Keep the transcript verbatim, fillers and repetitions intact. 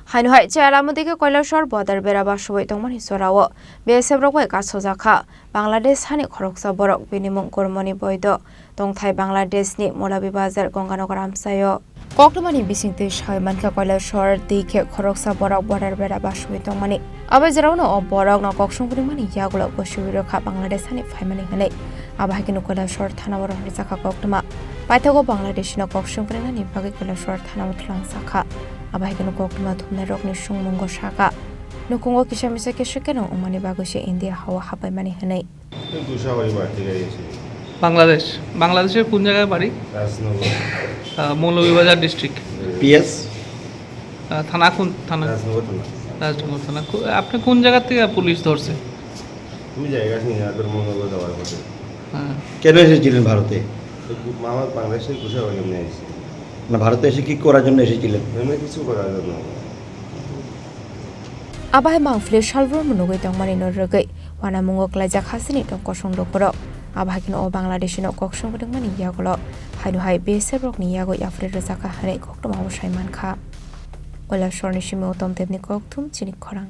Haino hai Chayalamudige Koilashahar border bera basubui tongmani jorao B S F rok bai kasojakha Bangladesh hani khoroksa borok, bini mung Gurmoni Boido, tongthai Bangladesh ni Molabi Bazar Ganganagar amchaio. Koktwmani bisingtwi sawi mankha, Koilashahar di khe khoroksa borok border bera basubui tongmani. Abo jeraono o borokno kok songpringmani yagulo bosui rwkha Bangladesh hani phaimani hwnwi. Abo hai kheno Koilashahar thanao rohorjakha koktwma. Paithago Bangladeshino kok songpringnani bagwi Koilashahar thanao twlangjakha. Abo hai kheno koktwma thumnairokni songmungo sakha, nukhungo kisa misa keswk keno wngmani bagwi se India hao hapaimani hwnwi. এই গোসাবাড়ি বাড়ি থেকে এসেছি। বাংলাদেশ। বাংলাদেশের কোন জায়গায় বাড়ি? রাজনগর। আহ, Moulvibazar district. PS? আহ, থানা কোন থানা? রাজনগর থানা। রাজনগর থানা। কো-, আপনি কোন জায়গা থেকে পুলিশ ধরছে? আমি জায়গা চিনি না, ধর্মনগর যাওয়ার পথে। হ্যাঁ। কেন এসেছিলেন ভারতে? এই গো-, আমার বাংলাদেশের গোসাবাড়ি এমনি এসেছি। না, ভারতে এসে কি করার জন্য এসেছিলেন? এমনি কিছু করার জন্য। Abo hai mangpili salbrumno nugwi tongmani no rwgwi uanamungo klaijak hasteni tong kosong rok borok. Abo hai kheno o Bangladeshino kok songpringmani yagulo haino hai B S F rokni yago yapri rwjakha hwnwi koktwmao sai mankha. Koilashahar ni simi Uttam Debni kokthum chini khorang.